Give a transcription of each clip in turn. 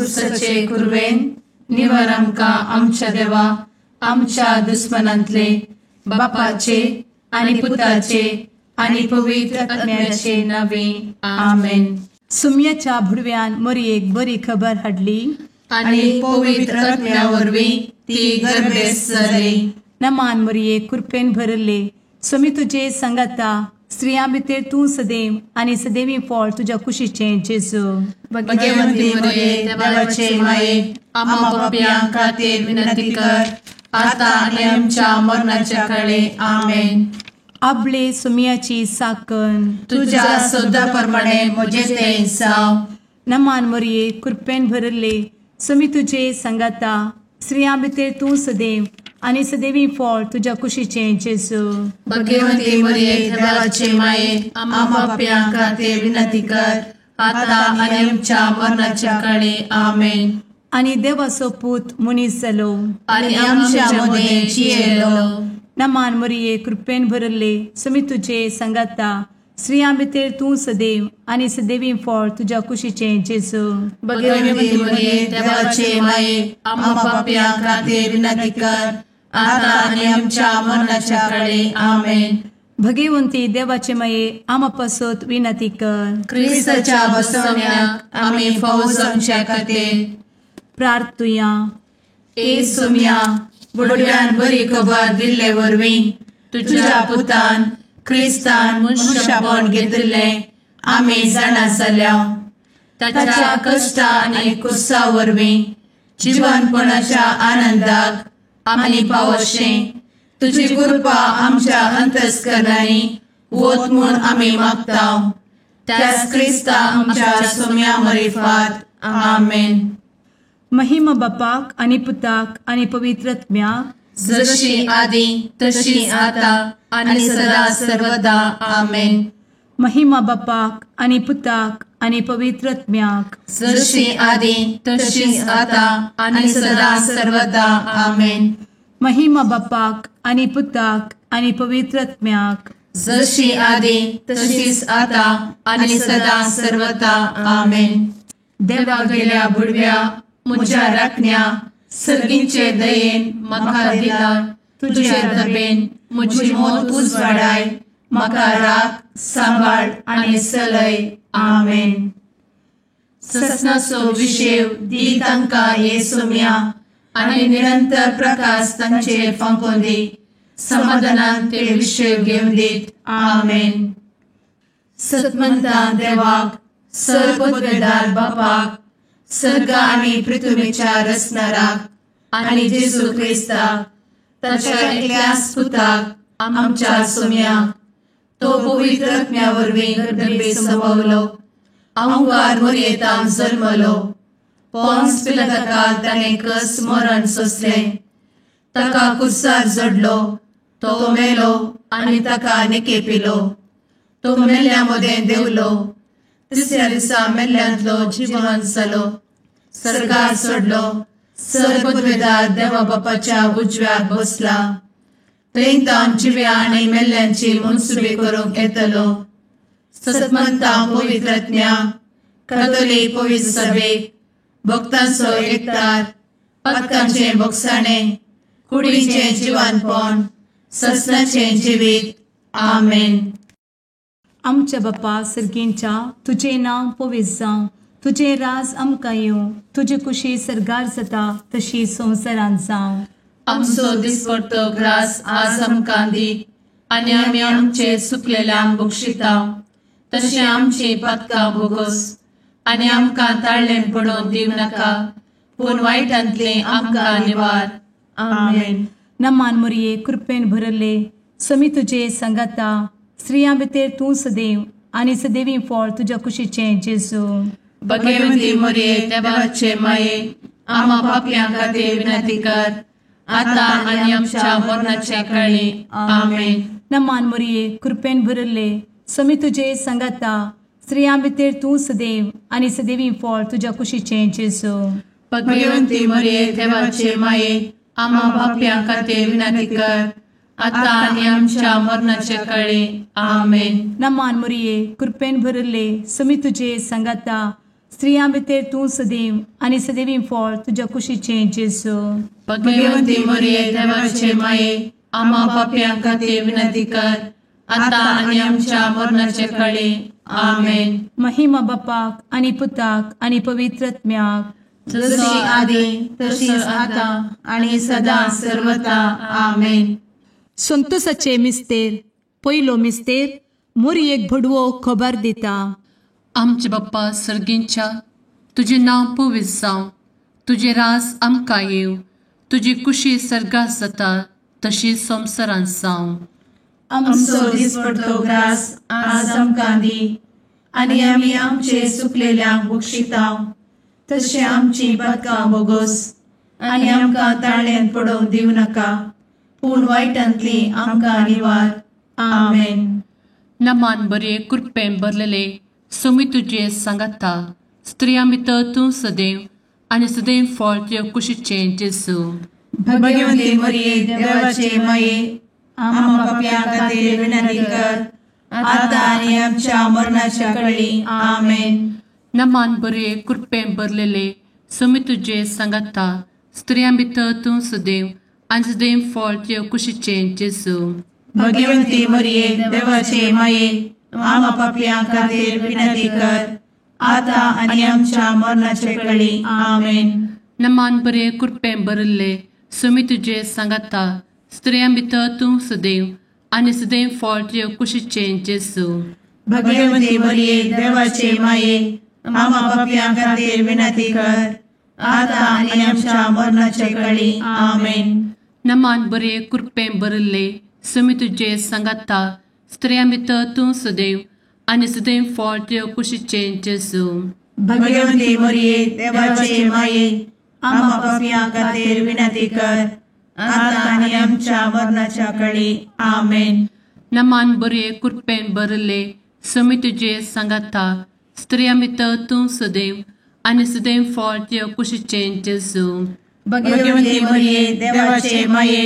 कुर्साचे कुरवेन निवार आमकां आमच्या देवा आमच्या दुस्मनांतले बापाचे आनी पुताचे आनी पवित्र आत्म्याचे नावे आमेन. सुम्याच्या भुडव्यान मोरयेक बरी खबर हाडली आनी पवित्र आत्म्या वरवीं ती गर्भेस्त जाली. नमान मोरये, कृपेन भरले, स्वामी तुजे संगाता, स्त्रियां भितर तूं सदैव आनी सदैवी फळ तुज्या कुशीचें जेजू. भगवंती मोरये, देवाचे माये, आम्हा पाप्यां खातीर विनंती कर आता आनी आमच्या मरणाच्या काळे. आमेन. आपले सुमियाची साकन तुझ्या शब्दा प्रमाणे म्हजें तें जावं. नमान मोरये, कृपेन भरले, स्वामी तुजे संगाता, स्त्रियां भितर तूं सदैव आनी सदैवी फळ तुज्या कुशीचें जेजू. भगवंती मोरये, देवाचे माये, आम्हा पाप्यां खातीर विनंती कर आता आनी आमच्या मरणाच्या काळे. आमेन. आनी देवाचो पूत मनीस जालो आनी आमच्या मदें जियेलो. नमान मोरये, कृपेन भरले, स्वामी तुजे संगाता, स्त्रियां भितर तूं सदैव आनी सदैवी फळ तुज्या कुशीचें जेजू. भगवंती मोरये, देवाचे माये, आम्हा पाप्यां खातीर विनंती कर आता आनी आमच्या मरणाच्या काळे. आमेन. भगवंती देवाचे माये, आम्हा पासत विनंती कर. क्रिस्ताच्या बसवण्याक आमी फावो जावच्या खातीर प्रार्थुया. ए सोम्या, बुडव्यान बरी खबर दिल्ले वरवीं तुझ्या पुतान क्रिस्तान मनुष्यपण घेतिल्लें आमी जाणा जाल्या. ताच्या कश्टा आनी कुर्सा वरवीं जिवनपणाच्या आनंदाक आमी पावशें तुजी कृपा आमच्या अंतस्करणांनी वत म्हूण आमी मागता. त्याच क्रिस्ता आमच्या सोम्या मरिफात. आमेन. महिमा बापाक आनी पुताक आनी पवित्र आत्म्याक, जशी आदी तशी आता आनी सदा सर्वदा. आमेन. महिमा बापाक आनी पुताक आनी पवित्र आत्म्याक, जशी आदी तशी आता आनी सदा सर्वदा. आमेन. महिमा बापाक आनी पुताक आनी पवित्र आत्म्याक, जशी आदी तशीच आता आनी सदा सर्वदा. आमेन. देवा गेल्या बुडव्या म्हज्या राखण्या सर्गींचे दयेन म्हाका दिला तुजे दबेन म्हजी मोत उजवाडाय म्हाका राख सांबाळ आनी चलय. आमेन. ससनाचो विशेव दी तांकां हे सोम्या आनी निरंतर प्रकाश तांचेर फांकोवन दी. समाधानान ते विशेव घेवन दीत. आमेन. सतमंता देवाक, सर्वपदवेदार बापाक, सर्ग आनी पृथ्वीच्या रचणाराक आनी जेजू क्रिस्ताक ताच्या एकल्याच पुताक आमच्या सोम्याक, तो पवित्र आत्म्या वरवीं गर्भे संभवलो, अंकार मोरयेतान जल्मलो, पोन्स पिलाताकाल ताणें कस मरण सोंसलें, ताका कुर्सार जडलो, तो मेलो आनी ताका निकेपिलो, तो मेल्ल्या मदें देंवलो, तिसऱ्या दिसा मेल्ल्यांतलो जिवन जालो, सर्गार चडलो, सर्वपदवेदार देवा बापाच्या उजव्याक बसला, थंय तावन जिव्या आनी मेल्ल्यांची मनसुबी करूंक येतलो. सतमंता पवित्र आत्म्या, कातोलीक पवित्र सभेक, भक्तांचो एकतार, पातकांचें भोगसाणें, कुडीचें जिवानपण, ससनाचें जिवीत. आमेन. आमच्या बापा सर्गींच्या, तुजें नांव पवित्र जावं, तुजें राज आमकां येवं, तुजी कुशी सर्गार जाता तशी संवसारांत जावं. आमचो दिसपडतो ग्रास आज आमकां दी आनी आमी आमचे चुकलेल्यांक बक्षिता तशें आमची पातकां भोगोस आनी आमकां ताळ्ळें पडोवन दिवं नाका, पूण वायटांतलें आमकां निवार. आमेन. नमान मोरये, कृपेन भरले, स्वामी तुजे संगाता, स्त्रियां भितर तूं सदैव आनी सदैवी फळ तुज्या कुशीचें जेजू. भगवंती मोरये, देवाचे माये, आम्हा पापयां खातीर विनंती कर आता आनी आमच्या मरणाच्या काळी. आमेन. नमान मोरये, कृपेन भरले, स्वामी तुजे संगाता, स्त्रियां भितर तूं सदैव आनी सदैवी फळ तुज्या कुशीचें जेजू. भगवंती मोरये, देवाचे माये, आम्हा पापयां खातीर विनंती कर आता आनी आमच्या मरणाच्या काळी. आमेन. नमान मोरये, कृपेन भरले, स्वामी तुजे संगाता, स्त्रियां भितर तूं सदैव आनी सदैवी फळ तुज्या कुशीचें जेजू। भगवंती मरिये देवाचे माये, आम्हा पाप्यां खातीर विनंती कर, आतां आनी आमच्या मरणाचे कळी। आमेन। महिमा बापाक आनी पुताक आनी पवित्र आत्म्याक, जशी आदी तशीच आतां आनी सदां सर्वता। आमेन। संतोषाचे मिस्तेर। पयलो मिस्तेर मोरयेक भडवो खबर दिता। आमचे बाप्पा सर्गींच्या, तुजें नांव पवित्र जावं, तुजें राज आमकां येवं, तुजी कुशी सर्गात जाता तशी संवसारांत जावं। आमचो दिसपडतो ग्रास आज आमकां दी, आनी आमी आमचे चुकलेल्यांक बक्षिता तशें आमची पातकां बोगोस, आनी आमकां ताळ्यांत पडोवंक दिवं नाका, पूण वायटांतली आमकां निवार। आमेन। नमान बरे कृपेन भरलेले सुमी तुजे सांगाता, स्त्रियां भितर तूं सदैव आनी सदैव फळ तुजे कुशीचें जेजू। भगवंती मरिये देवाचे माये, आम्हा पाप्यां खातीर विनंती कर, आतां आनी आमच्या मरणाच्या कळी। आमेन। नमान बरे कृपेन भरलेले सुमी तुजे सांगाता, स्त्रियां भितर तूं सदैव आनी सदैव फळ तुजे कुशीचें जेजू। भगवंती मरिये देवाचे माये, आम्हा पाप्यां खातीर विनंती कर, आतां आनी आमच्या मरणाचे कळी। आमेन। नमान बरे कृपेन भरिल्ले सुमी तुजे सांगाता, स्त्रियां भितर तूं सदैव आनी सदैव फळ तुजे कुशीचें जेजू। भगवंती मरिये देवाचे माये, आम्हा पाप्यां खातीर विनंती कर, आतां आनी आमच्या मरणाचे कळी। आमेन। नमान बरे कृपेन भरिल्ले सुमी तुजे सांगाता, स्त्रियां भितर तूं सदैव आनी सदैव फळ तुजे कुशीचें जेजू। भगवंती मरिये देवाचे माये, आम्हा पाप्यां खातीर विनंती कर, आतां आनी आमच्या मरणाच्या कळी। आमेन। नमान बरे कृपेन भरिल्ले सुमी तुजे सांगाता, स्त्रियां भितर तूं सदैव आनी सदैव फळ तुजे कुशीचें जेजू। भगवंती मरिये देवाचे माये,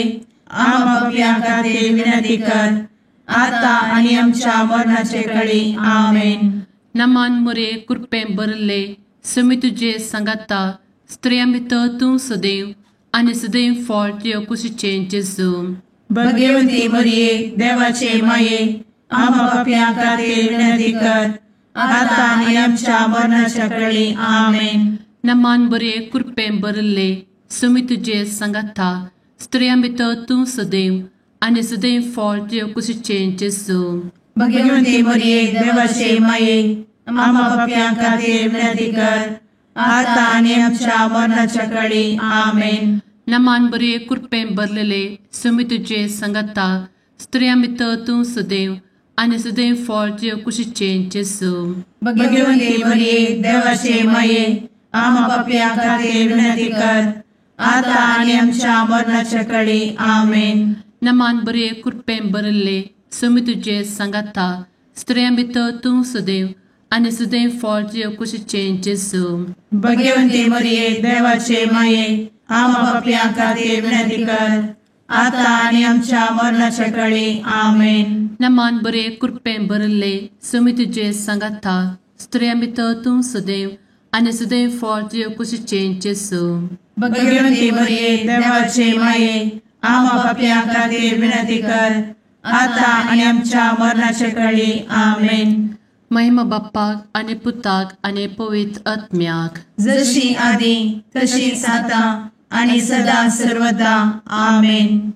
आम्हा पाप्यां खातीर विनंती कर, आतां आनी आमच्या मरणाचे कळी। आमेन। नमान मरिये कृपेन भरिल्ले सुमी तुजे सांगाता, स्त्रियां भितर तूं सदैव आनी सदैव फळ तुजे कुशीचें जेजू। भगवंती मरिये देवाचे माये, आम्हा पाप्यां खातीर विनंती कर, आतां आनी आमच्या मरणाच्या कळी। आमेन। नमान बरे कृपेन भरिल्ले सुमी तुजे सांगाता, स्त्रियां भितर तूं सदैव आनी सदैव फळ तुजे कुशीचें जेजू। भगवंती मरिये देवाचे माये, आम्हा पाप्यां खातीर विनंती कर, आतां आनी आमच्या मरणाच्या कळी। आमेन। नमान बरे कृपेन भरलेले सुमी तुजे सांगाता, स्त्रियां भितर तूं सदैव आनी सदैव फळ तुजे कुशीचें जेजू। भगवंती मरिये देवाचे माये, आम्हा पाप्यां खातीर विनंती कर, आतां आनी आमच्या मरणाच्या कळी। आमेन। नमान बरे कृपेन भरिल्ले सुमी तुजे सांगाता, स्त्रियां भितर तूं सदैव आनी सदैव फळ तुजे कुशीचें जेजू। भगवंती मरिये देवाचे माये, आम्हा पाप्यां खातीर विनंती कर, आतां आनी आमच्या मरणाच्या कळी। आमेन। नमान बरे कृपेन भरिल्ले सुमी तुजे सांगाता, स्त्रियां भितर तूं सदैव आनी सदैव फळ तुजे कुशीचें जेजू। भगवंती मरिये देवाचे माये, आम्हा पाप्यां खातीर विनंती कर, आतां आनी आमच्या मरणाच्या कळी। आमेन। महिमा बाप्पाक आनी पुताक आनी पवित्र आत्म्याक, जशी आदी तशीच आतां आनी सदां सर्वदा। आमेन।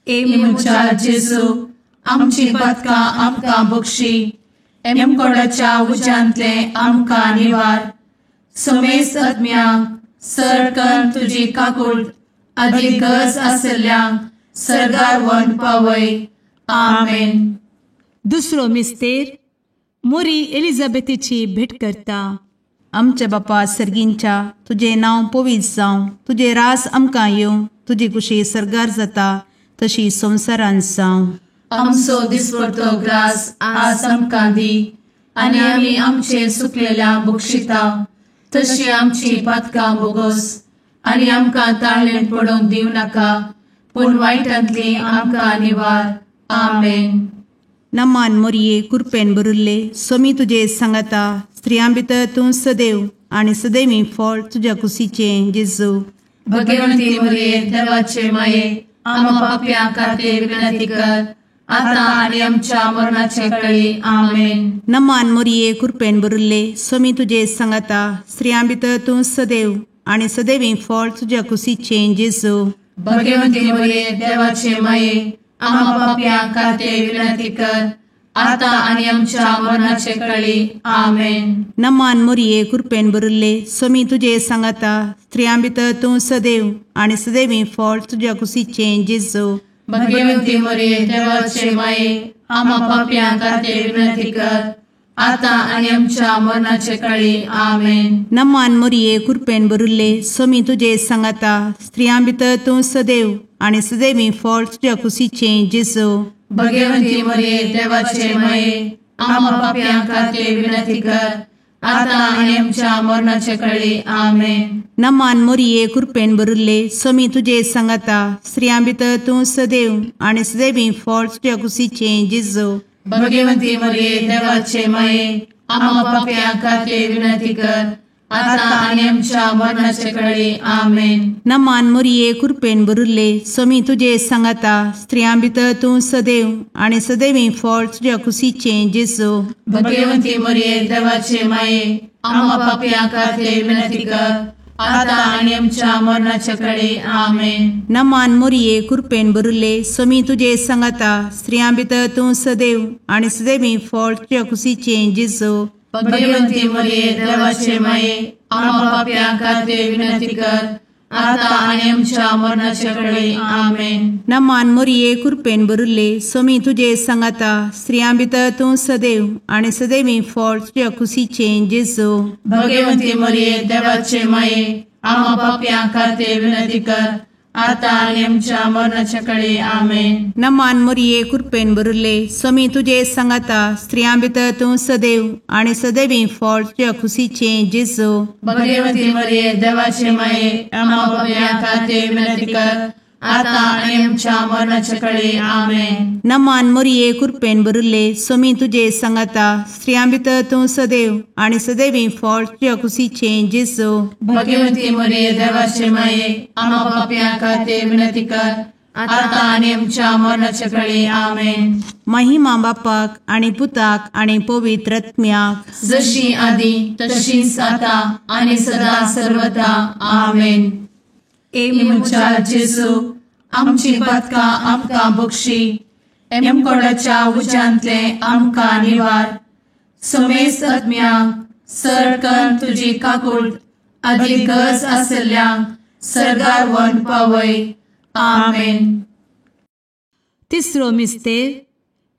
ए म्हज्या जेजू, आमची पातकां आमकां बक्षी, एमकोडाच्या उज्यांतले आमकां निवार, समेस्त आत्म्यांक सरकन तुजी काकूट आदी गरज आसल्ल्यांक सर्गार व्हरून पावय। आमेन। दुसरो मिस्तेर मोरी एलिझाबेथीची भेट करता। आमच्या बापा सर्गींच्या, तुजें नांव पवित्र जावं, तुजें राज आमकां येवं, तुजी कुशी सर्गार जाता तशी संवसारांत जावं। आमचो दिसपडतो ग्रास आज आमकां दी, आनी आमी आमचे चुकलेल्यांक बक्षिता तशी आमची पातकां बोगोस, आनी आमकां ताळ्ळेंत पडोवंक दिवं नाका, पूण वायटांतली आमकां निवार। आमेन। नमान मोरये कुरपेन भरिल्ले सोमी तुजे सांगाता स्त्रियां भितर तूं सदैव आनी सदैवी फळ तुज्या कुशीचें जेजू। भगवंती मोरये देवाचे माये आम्हा पाप्यां खातीर विनंती कर आता आनी आमच्या मरणाचे कळी। आमेन। नमान मोरये कुरपेन भरिल्ले सोमी तुजे सांगाता स्त्रियां भितर तूं सदैव आनी सदैवी फळ तुज्या कुशीचें जेजू। भगवंती मोरये देवाचे माये आम्हा पाप्यां खातीर विनंती कर आता आनी आमच्या मरणाचे कळी। आमेन। नमान मोरये कुरपेन भरिल्ले सोमी तुजे सांगाता स्त्रियां भितर तूं सदैव आनी सदैवी फळ तुज्या कुशीचें जेजू। भगवंती मोरये देवाचे माये आम्हा पाप्यां खातीर विनंती कर आता आनी आमच्या मरणाचे कळी। आमेन। नमान मोरये कुरपेन भरिल्ले सोमी तुजे सांगाता स्त्रियां भितर तूं सदैव आनी सदैवी फळ तुज्या कुशीचें जेजू। भगवंती मोरये देवाचे माये आम्हा पाप्यां खातीर विनंती कर आता आनी आमच्या मरणाचे कळी। आमेन। नमान मोरये कुरपेन भरिल्ले सोमी तुजे सांगाता स्त्रियां भितर तूं सदैव आनी सदैवी फळ तुज्या कुशीचें जेजू। भगवंती मोरये देवाचे माये आम्हा पाप्यां खातीर विनंती कर आता आनी आमच्या मरणाचे कळी। आमेन। नमान मोरये कुरपेन भरिल्ले सोमी तुजे सांगाता स्त्रियां भितर तूं सदैव आनी सदैवी फळ तुज्या कुशीचें जेजू। भगवंती मोरये देवाचे माये आम्हा पाप्यां खातीर विनंती कर आता आनी आमच्या मरणाचे कळी। आमेन। नमान मोरये कुरपेन भरिल्ले सोमी तुजे सांगाता स्त्रियां भितर तूं सदैव आनी सदैवी फळ तुज्या कुशीचें जेजू। भगवंती मोरये देवाचे माये आम्हा पाप्यां खातीर विनंती कर आता आनी आमच्या मरणाचे कळी। आमेन। नमान मोरये कुरपेन भरिल्ले सोमी तुजे सांगाता स्त्रियां भितर तूं सदैव आनी सदैवी फळ तुज्या कुशीचें जेजू। भगवंती मोरये देवाचे माये आम्हा पाप्यां खातीर विनंती कर आता आनी आमच्या मरणाचे कळी। आमेन। नमान मोरये कुरपेन भरिल्ले सोमी तुजे सांगाता स्त्रियां भितर तूं सदैव आनी सदैवी फळ तुज्या कुशीचें जेजू। भगवंती मोरये देवाचे माये आम्हा पाप्यां खातीर विनंती कर आता आनी आमच्या मरणाचे कळी। आमेन। नमान मोरये कुरपेन भरिल्ले सोमी तुजे सांगाता स्त्रियां भितर तूं सदैव आनी सदैवी फळ तुज्या कुशीचें जेजू। भगवंती मोरये देवाचे माये आम्हा पाप्यां खातीर विनंती कर आता आनी आमच्या मरणाचे कळी। आमेन। महिमा बापाक आनी पुताक आनी पवित्र आत्म्याक, जशी आदी तशीच आता आनी सदा सर्वदा। आमेन। ए म्हज्या जेजू आमची पातकां आमकां बक्षी, एमकोडाच्या उज्यांतले आमकां निवार, समेस्त आत्म्यांक सरकन तुजी काकूट आदी गरज आशिल्ल्यांक सर्गार व्हरून पावय। आमेन। तिसरो मिस्तेर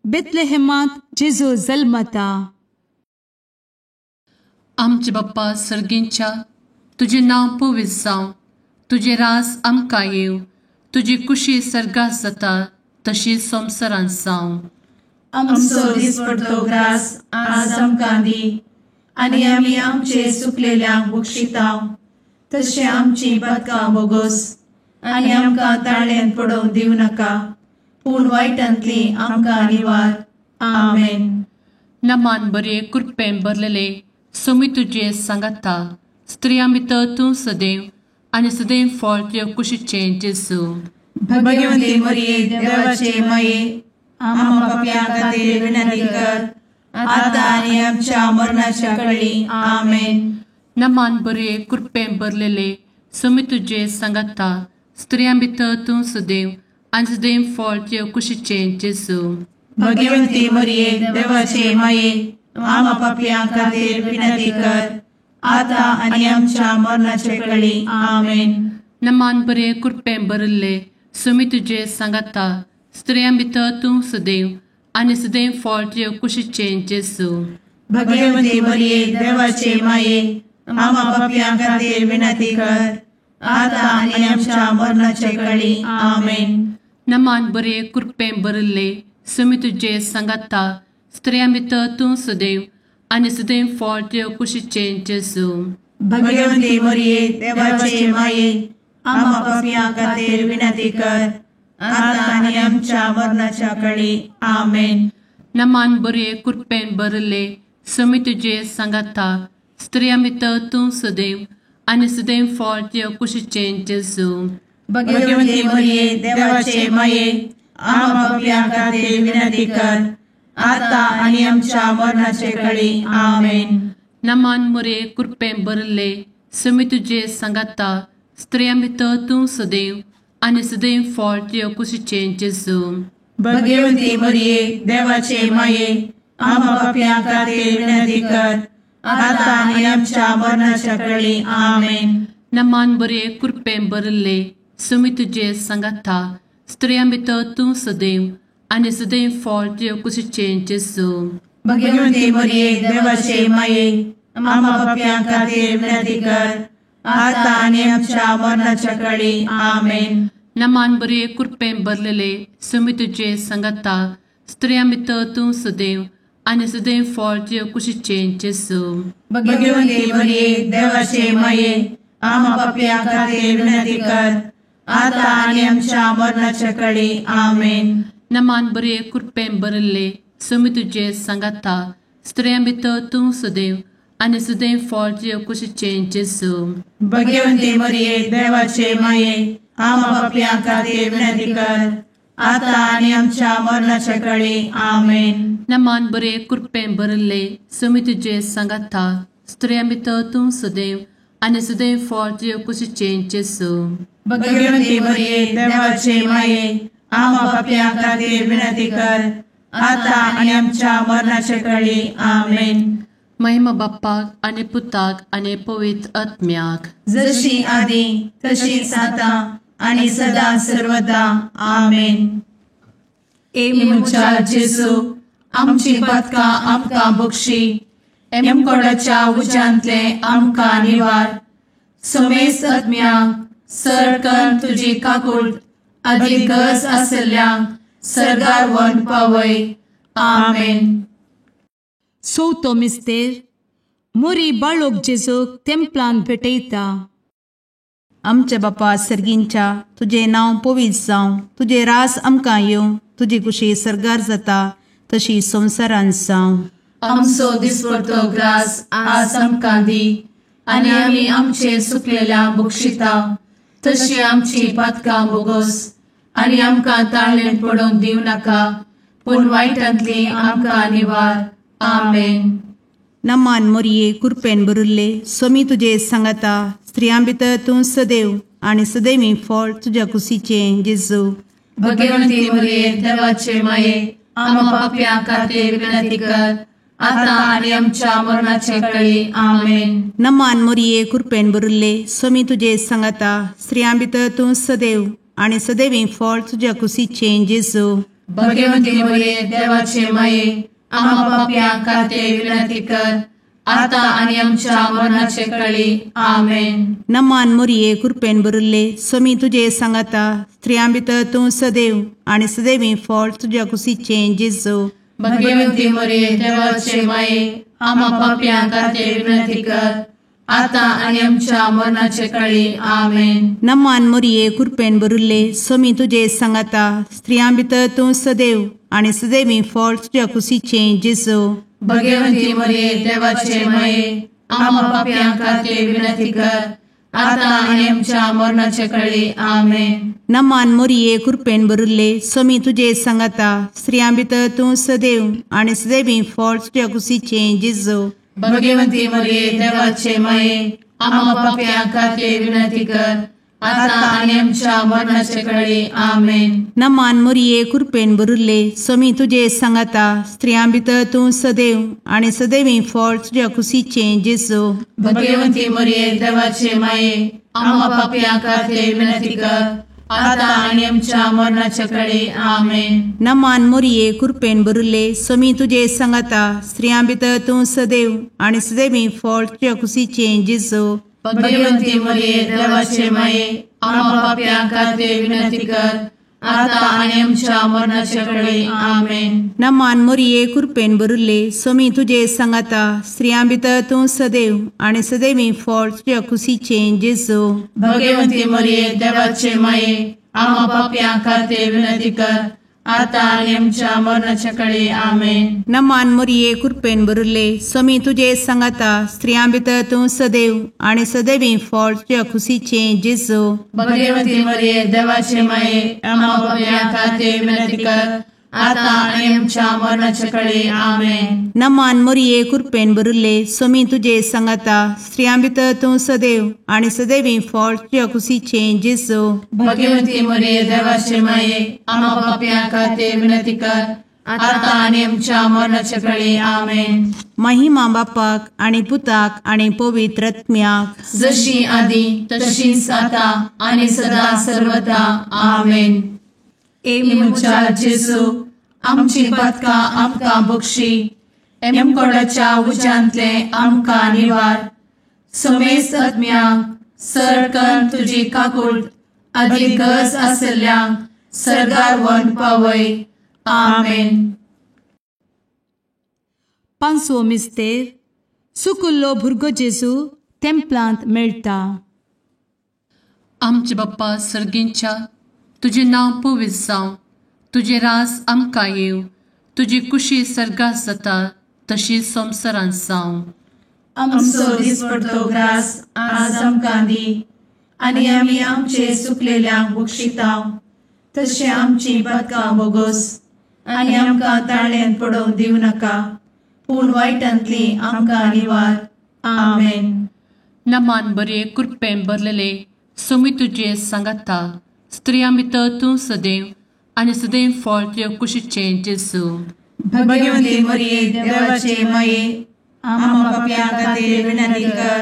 बेथलेहेमांत जेजू जल्मता। आमचे बाप्पा सर्गींच्या तुजें नांव पवित्र जावं, तुजें राज आमकां येवं, तुजी कुशी सर्गात जाता तशी संवसारांत जावं। आमचो दिसपडतो ग्रास आज आमकां दी आनी आमी आमचे चुकलेल्यांक बक्षितांव तशें आमची पातकां बोगोस आनी आमकां ताळ्यांत पडोवंक दिवं नाका, पूण वायटांतली आमकां निवार। आमेन। नमान बरे कृपेन भरलेले सोमी तुजे सांगाता, स्त्रियां भितर तूं सदैव आनी सदैव फळ तुज्या कुशीचें जेजू। भगवंती मरिये देवाचे माये आम्हा पाप्यां खातीर विनंती कर आता आनी आमच्या मरणाच्या कळी। आमेन। नमान बरे कृपेन भरलेले सोमी तुजे सांगाता, स्त्रियां भितर तूं सदैव आनी सदैव फळ तुज्या कुशीचें जेजू। भगवंती मरिये देवाचे माये आम्हा पाप्यां खातीर विनंती कर आता आनी आमच्या मरणाचे कळी। आमेन। नमान बरे कृपेन भरिल्ले सोमी तुजे सांगाता, स्त्रियां भितर तूं सदैव आनी सदैव फळ तुज्या कुशीचें जेजू। भगवंती मरिये देवाचे माये आम्हा पाप्यां खातीर विनंती कर आता आनी आमच्या मरणाचे कळी। आमेन। नमान बरे कृपेन भरिल्ले सोमी तुजे सांगाता, स्त्रियां भितर तूं सदैव आनी सदैव फळ तुज्या कुशीचें जेजू। भगवंती मरिये देवाचे माये आम्हा पाप्यां खातीर विनंती कर आता आनी आमच्या मरणाच्या कळी। आमेन। नमान बरे कृपेन भरले स्वामी तुजे सांगाता स्त्रियां भितर तूं सदैव आनी सदैव फळ तुज्या कुशीचें जेजू. भगवती मरिये देवाचे माये आम्हा पाप्यां खातीर विनंती कर आता आनी आमच्या मरणाचे कळी. आमेन. नमान मरिये कृपेन भरले स्वामी तुजे सांगाता स्त्रियां भितर तूं सदैव आनी सदैव फळ तुज्या कुशीचें जेजू. भगवती मरिये देवाचे माये आम्हा पाप्यां खातीर विनंती कर आता आनी आमच्या मरणाच्या कळी. आमेन. नमान बरे कृपेन भरले स्वामी तुजे सांगाता स्त्रियां भितर तूं सदैव आनी सदैव फळ तुज्या कुशीचें जेजू. भगवती मरिये देवाचे माये आम्हा पाप्यां खातीर विनंती कर आता आनी आमच्या मरणाच्या कळी. आमेन. नमान बरे कृपेन भरलेले स्वामी तुजे सांगाता स्त्रियां भितर तूं सदैव आनी सदैव फळ तुज्या कुशीचें जेजू. भगवती मरिये देवाचे माये आम्हा पाप्यां खातीर विनंती कर आता आनी आमच्या मरणाच्या कळी. आमेन. नमान बरे कृपेन भरले स्वामी तुजे सांगाता स्त्रियां भितर तूं सदैव आनी सदैव फळ तुज्या कुशीचें जेजू. भगवती मरिये देवाचे माये आम्हा पाप्यां खातीर विनंती कर आता आनी आमच्या मरणाच्या कळी. आमेन. नमान बरे कृपेन भरले स्वामी तुजे सांगाता स्त्रियां भितर तूं सदैव आनी सदैव फळ तुज्या कुशीचें जेजू. भगवती मरिये देवाचे माये आम्हा पाप्यां खातीर विनंती कर आता आनी आमच्या मरणाच्या कळी. आमेन. महिमा बाप्पाक आनी पुताक आनी पवित्र आत्म्याक, जशी आदी तशीच आता आनी सदा सर्वदा. आमेन. ए म्हज्या जेजू आमची पातकां आमकां बक्षी, एमकोडाच्या उज्यांतले आमकां निवार, समेस्त आत्म्यांक सरकन तुजी काकूट आदी गरज आशिल्ल्यांक सर्गार व्हरून पावय. आमेन. चवथो मिस्तेर मोरी बाळोक जेजूक तेंपलान भेटयता. आमच्या बापा सर्गींच्या तुजें नांव पवित्र जावं, तुजें राज आमकां येवं, तुजी कुशी सर्गार जाता तशी संवसारान जावं. आमचो दिसपडतो ग्रास आज आमकां दी आनी आमी आमचे सुकलेल्या बक्षिता तशी आमची पातकां बोगस आनी आमकां ताळेन पडोवंक दिवं नाका, पूण वायटांतली आमकां निवार. आमेन. नमान मोरये कृपेन भरिल्ले स्वामी तुजे सांगाता, स्त्रियां भितर तूं सदैव आनी सदैवी फळ तुज्या कुशीचें जेजू. भगवंती मोरये देवाचे माये आम्हा पाप्यां खातीर विनंती कर आता आनी आमच्या मरणाचे कळी. आमेन. नमान मोरये कृपेन भरिल्ले स्वामी तुजे सांगाता, स्त्रियां भितर तूं सदैव आनी सदैवी फळ तुज्या कुशीचें जेजू. भगवंती मोरये देवाचे माये आम्हा पाप्यां खातीर विनंती कर आता आनी आमच्या मरणाचे कळी. आमेन. नमान मोरये कृपेन भरिल्ले स्वामी तुजे सांगाता, स्त्रियां भितर तूं सदैव आनी सदैवी फळ तुज्या कुशीचें जेजू. भगवंती मोरये देवाचे माये आम्हा पाप्यां खातीर विनंती कर आता आनी आमच्या मरणाचे कळी. आमेन. नमान मोरये कृपेन भरिल्ले स्वामी तुजे सांगाता, स्त्रियां भितर तूं सदैव आनी सदैवी फळ तुज्या कुशीचें जेजू. भगवंती मोरये देवाचे माये आम्हा पाप्यां खातीर विनंती कर आता आनी आमच्या मरणाचे कळी. आमेन. नमान मोरये कृपेन भरिल्ले स्वामी तुजे सांगाता, स्त्रियां भितर तूं सदैव आनी सदैवी फळ तुज्या कुशीचें जेजू. भगवंती मोरये देवाचे माये आम्हा पाप्यां खातीर विनंती कर आता आनी आमच्या मरणाचे कळी. आमेन. नमान मोरये कृपेन भरिल्ले स्वामी तुजे सांगाता, स्त्रियां भितर तूं सदैव आनी सदैवी फळ तुज्या कुशीचें जेजू. भगवंती मोरये देवाचे माये आम्हा पाप्यां खातीर विनंती कर आता आनी आमच्या मरणाचे कळी. आमेन. नमान मोरये कृपेन भरिल्ले स्वामी तुजे सांगाता, स्त्रियां भितर तूं सदैव आनी सदैवी फळ तुज्या कुशीचें जेजू. भगवंती मोरये देवाचे माये आम्हा पाप्यां खातीर विनंती कर आता आनी आमच्या मरणाचे कळी. आमेन. नमान मोरये कृपेन भरिल्ले स्वामी तुजे सांगाता, स्त्रियां भितर तूं सदैव आनी सदैवी फळ तुज्या कुशीचें जेजू. भगवंती मोरये देवाचे माये आम्हा पाप्यां खातीर विनंती कर आतां आनी आमच्या मरणाच्या कळे. आमेन. नमान मोरये कृपेन भरिल्ले, स्वामी तुजे सांगाता, स्त्रियां भितर तूं सदैव आनी सदैवी फळ तुज्या खुशीचें जेजू. भगवती मरिये देवाचे माये, आम्हा पाप्यां खातीर विनंती कर, आतां आनी आमच्या मरणाच्या कळे. आमेन. नमान मोरये कृपेन भरिल्ले, स्वामी तुजे सांगाता, स्त्रियां भितर तूं सदैव आनी सदैवी फळ तुज्या खुशीचें जेजू. भगवती मरिये देवाचे माये, आम्हा पाप्यां खातीर विनंती कर, आतां आनी आमच्या मरणाच्या कळे. आमेन. महिमा बापाक आनी पुताक आनी पवित्र आत्म्याक, जशी आदी तशीच आतां आनी सदा सर्वदा. आमेन. ए म्हज्या जेजू, आमची पातकां आमकां बक्षी, एमकोडाच्या उज्यांतले आमकां निवार, समेस्त आत्म्यांक सरकन तुजी काकूट आदी गरज आशिल्ल्यांक सर्गार व्हरून पावय. आमेन. पांचवो मिस्तेर, सुकुल्लो भुरगो जेजू तेंपलांत मेळटा. आमचे बाप्पा सर्गींच्या, तुजें नांव पवित्र जावं, तुजें रास आमकां येवं, तुजी कुशी सर्गात जाता तशी संवसारांत जावं. आमचो दिसपडतो ग्रास आज आमकां दी, आनी आमी आमचे सुकलेल्यांक बक्षितांव, तशें आमची पातकां बोगोस, आनी आमकां ताळ्यांत पडोवंक दिवं नाका, पूण वायटांतली आमकां निवार. आमेन. नमान बरे कृपेन भरलेले, स्वामी तुजे सांगाता, स्त्रियां भितर तूं सदैव आनी सदैव फळ तुज्या कुशीचें जेजू. भगवती मरिये देवाचे माये, आम्हा पाप्यां खातीर विनंती कर,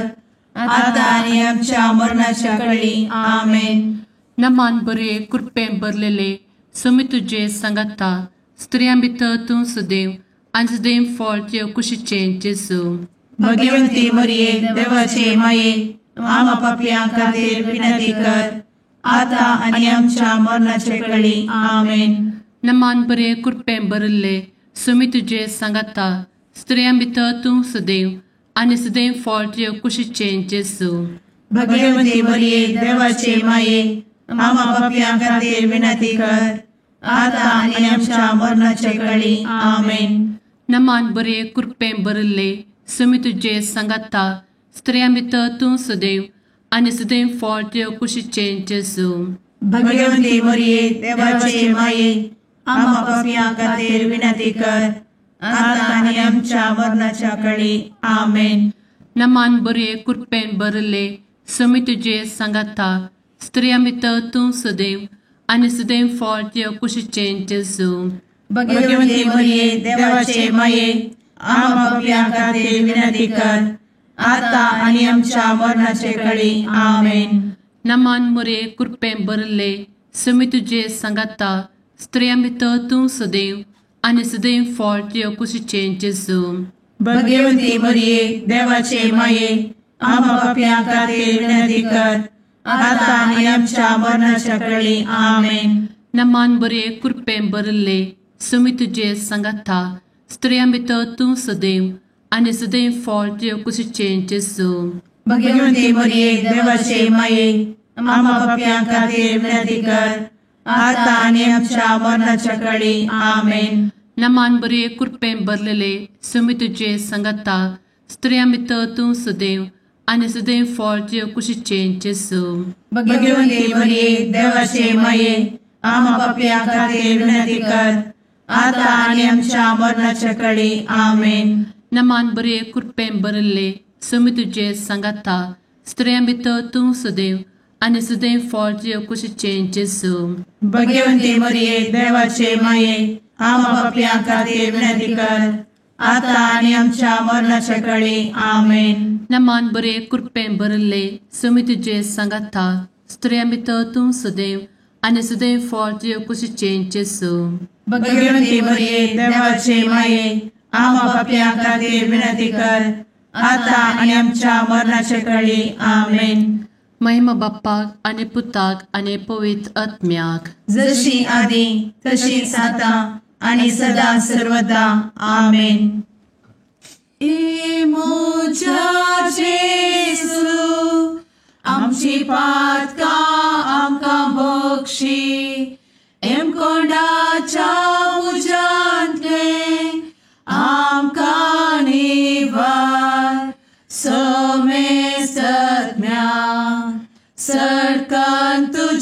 आतां आनी आमच्या मरणाच्या कळी. आमेन. नमान बरे कृपेन भरलेले, स्वामी तुजे सांगाता, स्त्रियां भितर तूं सदैव आनी सदैव फळ तुज्या कुशीचें जेजू. भगवती मरिये देवाचे माये, आम्हा पाप्यां खातीर विनंती कर, आतां आनी आमच्या मरणाच्या कळी. आमेन. नमान बरे कृपेन भरिल्ले, स्वामी तुजे सांगाता, स्त्रियां भितर तूं सदैव आनी सदैव फळ तुज्या कुशीचें जेजू. भगवती मरिये देवाचे माये, आम्हा पाप्यां खातीर विनंती कर, आतां आनी आमच्या मरणाच्या कळी. आमेन. नमान बरे कृपेन भरिल्ले, स्वामी तुजे सांगाता, स्त्रियां भितर तूं सदैव आनी सदैव फळ तुज्या कुशीचें जेजू. भगवती मरिये देवाचे माये, आम्हा पाप्यां खातीर विनंती कर, आतां आनी आमच्या मरणाच्या कळी. आमेन. नमान बरे कृपेन भरिल्ले, स्वामी तुजे सांगाता, स्त्रियां भितर तूं सदैव आनी सदैव फळ तुज्या कुशीचें जेजू. भगवती मरिये देवाचे माये, आम्हा पाप्यां खातीर विनंती कर, आतां आनी आमच्या मरणाचे कळी. आमेन. नमान मोरे कृपेन भरिल्ले, स्वामी तुजे सांगाता, स्त्रियां भितर तूं सदैव आनी सदैव फळ तुज्या कुशीचें जेजू. भगवती मरिये देवाचे माये, आम्हा पाप्यां खातीर विनंती कर, आतां आनी आमच्या मरणाच्या कळी. आमेन. नमान बरे कृपेन भरिल्ले, स्वामी तुजे सांगाता, स्त्रियां भितर तूं सदैव आनी सदैव फळ तुज्या कुशीचें जेजू. भगवती मरिये देवाचे माये, आम्हा पाप्यां खातीर विनंती कर, आतां आनी आमच्या मरणाच्या कळी. आमेन. नमान बरे कृपेन भरलेले, स्वामी तुजे सांगाता, स्त्रियां भितर तूं सदैव आनी सदैव फळ तुज्या कुशीचें जेजू. भगवती मरिये देवाचे माये, आम्हा पाप्यां खातीर विनंती कर, आतां आनी आमच्या मरणाच्या कळी. आमेन. नमान बरे कृपेन भरिल्ले, स्वामी तुजे सांगाता, स्त्रियां भितर तूं सदैव आनी सदैव फळ तुज्या कुशीचें जेजू. भगवती मरिये देवाचे माये, आम्हा पाप्यां खातीर विनंती कर, आतां आनी आमच्या मरणाच्या कळी. आमेन. नमान बरे कृपेन भरिल्ले, स्वामी तुजे सांगाता, स्त्रियां भितर तूं सदैव आनी सदैव फळ तुज्या कुशीचें जेजू. भगवती मरिये देवाचे माये, आम्हा पाप्यां खातीर विनंती कर, आतां आनी आमच्या मरणाच्या कळी. आमेन. महिमा बाप्पाक आनी पुताक आनी पवित्र आत्म्याक, जशी आदी तशीच आतां आनी सदा सर्वदा. आमेन. ए म्हज्या जेजू, आमची पातकां आमकां बक्षी, एमकोंडाच्या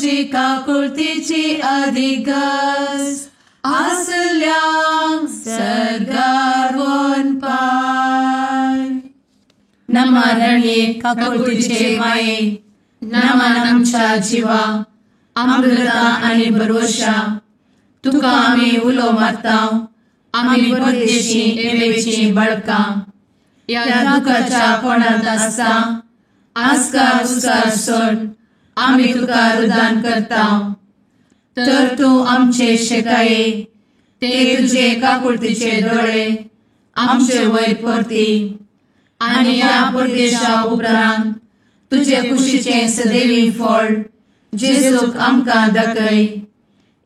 तुजी काकुळतीची अधिगज आसल्यांक सर्गार वनपाय. नमा रणये काकुळतीचे माये, नमन आमच्या जिवा, अमृता आनी भरवशा, तुका आमी उलो मारता, आमी परदेशी एवेची बळकां, ह्या दुखाच्या कोणांत आसता आस्कार उस्कार सोड आमी तुका रुदान करता. तर तूं आमचे शेकाये, ते तुजे काकुळतीचे दोळे आमचे वयर परती आनी ह्या परदेशा उपरांत तुजे कुशीचें सदैवी फळ जेजूक आमकां दाखय.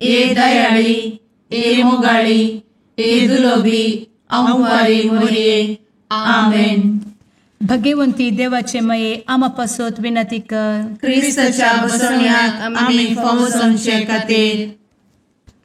ए दयाळी, ए मोगाळी, ए दुलोबी आंवारी मोरये. आमेन. भगवंती देवाचे मये आमा पासत विनंती कर. क्रिस्ताच्या बसवण्याक आमी फावो जावचे खातीर.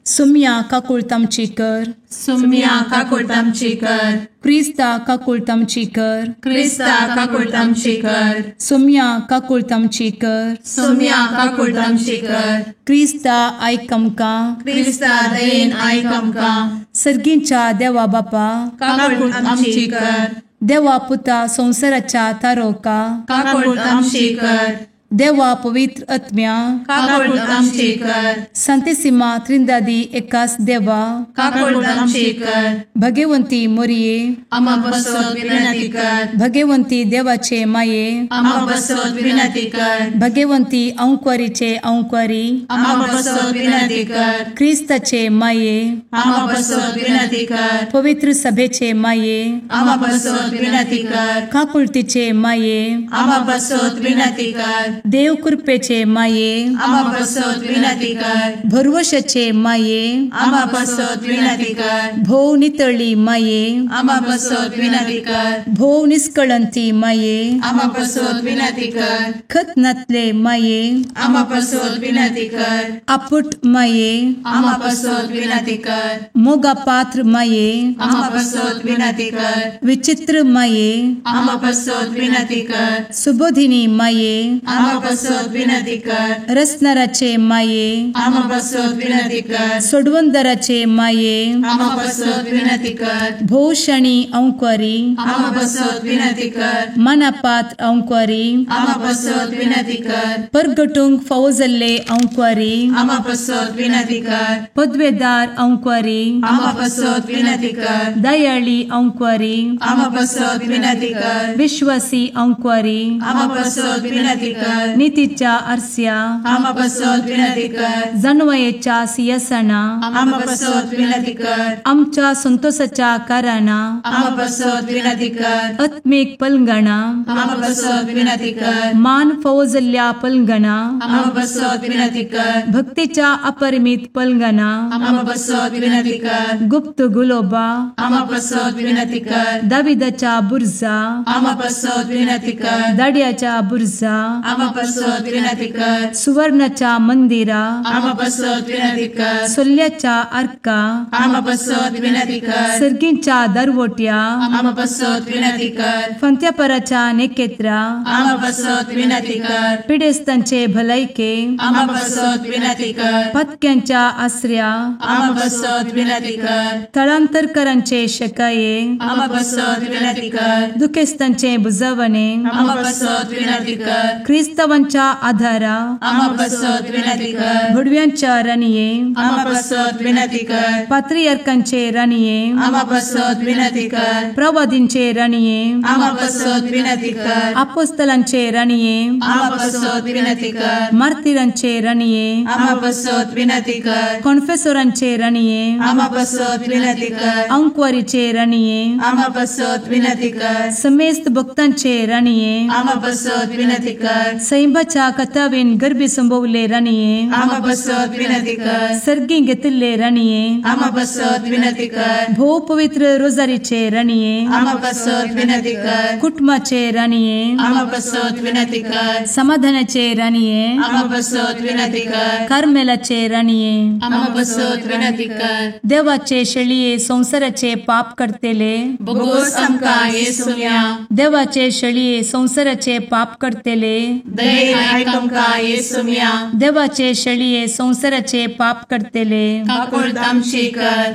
सुम्या काकुळतामची कर. सुम्या काकुळतामची कर. क्रिस्ता काकुळतामची कर. क्रिस्ता काकुळतामची कर. सुम्या काकुळतामची कर. सुम्या काकुळतामची कर. क्रिस्ता आयक आमकां. क्रिस्ता दयेन आयक आमकां. सर्गींच्या देवा बापा काकुळतामची कर. देवा पुता संवसाराच्या तारोका काकुळतामची कर. देवा पवित्र आत्म्या काकुळतामची कर. संतेसिमा त्रिंदादी एकास देवा काकुळतामची कर. भगवंती मोरये आमा पासत विनंती कर. भगवंती देवाचे माये आमा पासत विनंती कर. भगवंती अंकुरीचे अंकुरी आमा पासत विनंती कर. क्रिस्ताचे माये आमा पासत विनंती कर. पवित्र सभेचे माये आमा पासत विनंती कर. काकुळतीचे माये आमा पासत विनंती कर. देव कृपेचे माये आमा पासत विनंती कर. भरवशाचे माये आमा पासत विनंती कर. भोव नितळी माये आमा पासत विनंती कर. भोव निष्कळंती माये आमा पासत विनंती कर. खत नातले माये आमा पासत विनंती कर. आपुट माये आमा पासत विनंती कर. मोगा पात्र माये आमा पासत विनंती कर. विचित्र माये आमा पासत विनंती कर. सुबोधिनी माये आमा पासत विनंती कर. रसनाराचे माये आमा पासत विनंती कर. सोडवंदराचे माये आमा पासत विनंती कर. भोवशणी अंकुरी आमा पासत विनंती कर. मनापात्र अंकुरी आमा पासत विनंती कर. परगटूंक फावो जाल्ले अंकुरी आमा पासत विनंती कर. पदवेदार अंकुरी आमा पासत विनंती कर. दयाळी अंकुरी आमा पासत विनंती कर. विश्वासी अंकुरी आमा पासत विनंती कर. नितीच्या आरस्या आमा पासत विनंती कर. जानवयेच्या सिंहासना आमा पासत विनंती कर. आमच्या संतोषाच्या कारणा आमा पासत विनंती कर. आत्मीक पलंगणा आमा पासत विनंती कर. मान फावो जाल्ल्या पलंगणा आमा पासत विनंती कर. भक्तीच्या अपरिमित पलंगणा आमा पासत विनंती कर. गुप्त गुलोबा आमा पासत विनंती कर. दाविदाच्या बुर्जा आमा पासत विनंती कर. दाड्याच्या बुर्जा आमा पासत विनंती कर. सुवर्णाच्या मंदिरा आमा पासत विनंती कर. सोल्याच्या आर्का आमा पासत विनंती कर. सर्गींच्या दरवट्या आमा पासत विनंती कर. फंत्यापराच्या नेकेत्रा आमा पासत विनंती कर. पिडेस्तांचे भलायके आमा पासत विनंती कर. पत्क्यांच्या आसऱ्या आमा पासत विनंती कर. थळांतरकरांचे शकाये आमा पासत विनंती कर. दुखेस्तांचे बुजवणे आमा पासत विनंती कर. क्रिस्तावांच्या आधारा आमा पासत विनंती कर. भडव्यांच्या राणये आमा पासत विनंती कर. पात्रियार्कांचे राणये आमा पासत विनंती कर. प्रवादींचे राणये आमा पासत विनंती कर. आपोस्तलांचे राणये आमा पासत विनंती कर. मार्तिरांचे राणये आमा पासत विनंती कर. कॉन्फेसोरांचे राणये आमा पासत विनंती कर. अंकुवारीचे राणये आमा पासत विनंती कर. समेस्त भक्तांचे राणये आमा पासत विनंती कर. सैंबाच्या कथावेन गर्भी संभवले राणये आमा पासत विनंती कर. सर्गी घेतिल्ले राणये आमा पासत विनंती कर. भोव पवित्र रोजारीचे राणये आमा पासत विनंती कर. कुटुंबाचे राणये आमा पासत विनंती कर. समाधानाचे राणये आमा पासत विनंती कर. कार्मेलाचे राणये आमा पासत विनंती कर. देवाचे शेळये संवसाराचे पाप करतेले बोगोस आमकां येसुया. देवाचे शेळये संवसाराचे पाप करतेले दयेन आयक आमकां येसुम्या. देवाचे शेळये संवसाराचे पाप करतले काकुळट आमची कर.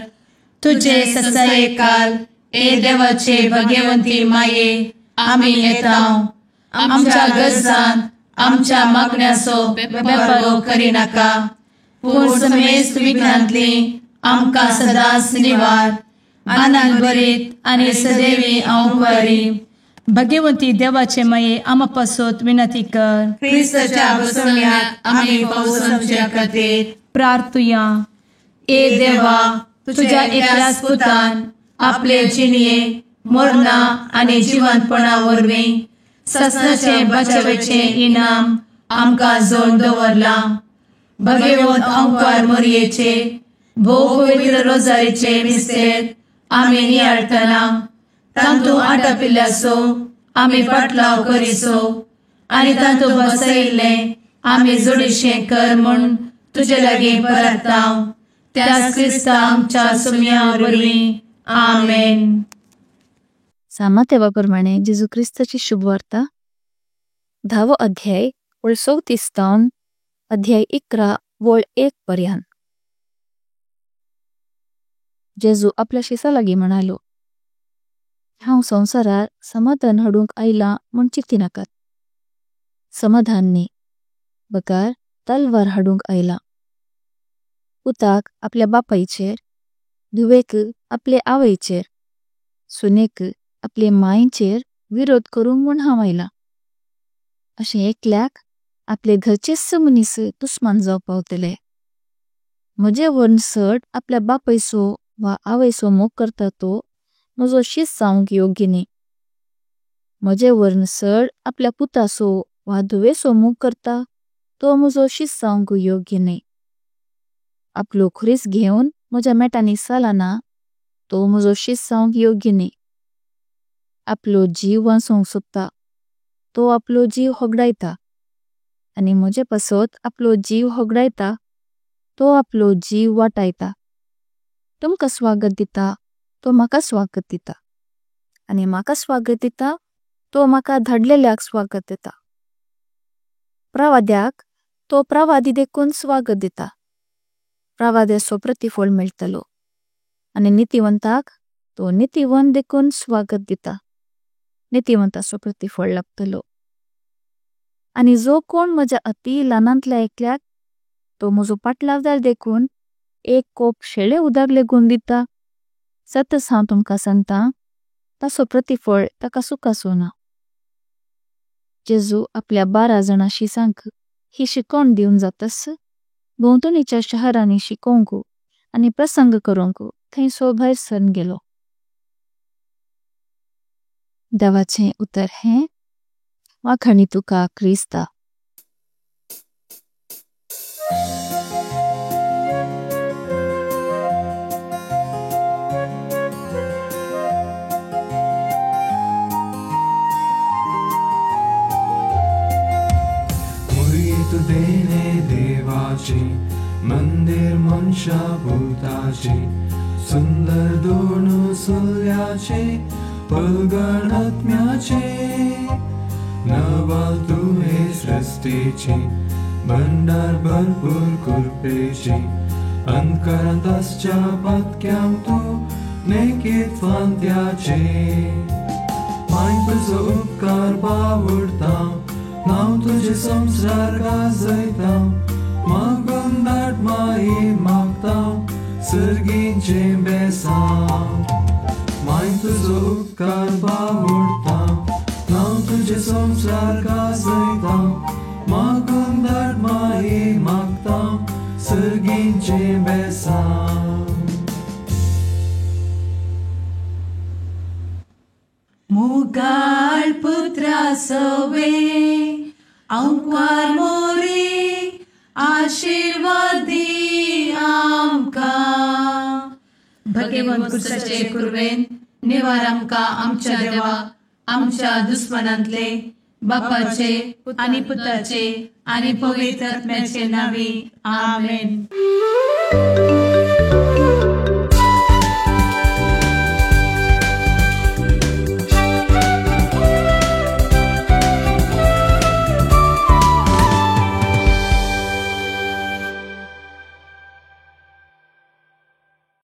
तुजे तुजे ससायेकाल ए देवाचे भगवंती माये आमी येता. आमच्या गरजांत आमच्या मागण्याचो बेपरवो करिनाका, पूण समेस्त विघ्नांतली आमकां सदांच निवार. आनंद भरीत आनी सदैवी हांव. भगवंती देवाचे माये आमा पासत विनंती कर. क्रिस्ताच्या बसवण्यात आमी पावसाच्या खातीर प्रार्थुया. ए देवा, तुझ्या एकल्याच पुतान आपले जिणये मरणा आनी जिवंतपणा वरवीं ससनाचे बचावेचें इनाम आमकां जोड दवरलां. भगवंत अंकार मोरयेचे भोव पवित्र रोजारीचे मिस्तेर आमी नियाळटना तांतू आटापिल्ल्याचो आमी पाटलाव करिसो आनी तांतू बसयिल्लें आमी जोडीशें कर म्हूण तुजे लागीं परता. त्याच क्रिस्ता आमच्या सुम्या वरवीं. आमेन. सामातेवा प्रमाणे जेजू क्रिस्ताची शुभवार्ता 10वो अध्याय वळ 34 तावन अध्याय 11 वळ 1 पर्यान। जेजू आपल्या शिसा लागी म्हणालो, हांव संसारार समाधान हाडुंक आयला म्होन चित्ती नाकात, समाधान न्ही बगर तलवार हाडुंक आयला। पुताक आपल्या बापायचेर, धुवेक आपले आवैचेर, सुनेक आपले मायचेर विरोध करुंक म्होन हांव आयला। अशे एकल्याक आपले घरचेच मनिस दुस्मान जाव पावतले। म्हजे वरण सड आपल्या बापायचो वा आवैचो मोग करता तो म्हजो शिस जावंक योग्य न्ही। म्हजे वरण सड आपल्या पुताचो वा धुवेचो मोग करता तो म्हजो शिस जावंक योग्य न्ही। आपलो खुरिस घेवन म्हज्या मेटानी सालाना तो म्हजो शिस जावंक योग्य न्ही। आपलो जीव वांचोंक सोदता तो आपलो जीव होगडायता आनी म्हजे पसत आपलो जीव होगडायता तो आपलो जीव वाटायता। तुमका स्वागत दिता तो मका स्वागत दिता आनी मका स्वागत दिता तो मका धडलेल्याक स्वागत दिता। प्रवाद्याक तो प्रवादी देकुन स्वागत दिता, प्रवाद्याचो प्रतिफल मेळतलो आनी नितिवंताक तो नितिवंत देकुन स्वागत दिता, नितिवंताचो प्रतिफल लागतलो। आनी जो कोण म्हज्या अति लानांतल्या एकल्याक तो म्हजो पाटलावदार देकुन एक कोप शेले उदाक लेगून दिता, सतस हांव तुमका सांगता तासो प्रतिफल तका सुखाचो ना। जेजू आपल्या 12 जना शिसांक ही शिकों दिवन जातस भोंवतणीच्या शहरांनी शिकोंक आनी प्रसंग करूंक थंय सो भायर सरन गेलो। देवाचें उतर हें वाखाणी तुका क्रिस्ता। देने देवाचे मंदिर मनशा भूताचे सुंदर दोन सुल्याचे पलगणात्म्याचे नवाल तुवे सृष्टीचे भंडार भरपूर कृपेचे अंतकरांत आसच्या पातक्यांक तूं नेकीत फांत्याचे माय तुजो उपकार बावडता नांव तुझे संसार गाजयता मागून दाट माई मागता सर्गींचें बेसांव माय तुजो उपकार बावडता नांव तुझे संसार गाजयता मागून दाट माई मागता सर्गींचें बेसांव। मुगाळ पुत्रा सवे अंकार मोरी आशीर्वादी आमकां। भगवंत कुर्साचे कुर्वेन निवार आमकां आमच्या देवा आमच्या दुस्मनांतले बापाचे आनी पुताचे आनी पवित्र आत्म्याचे नांवी. आमेन.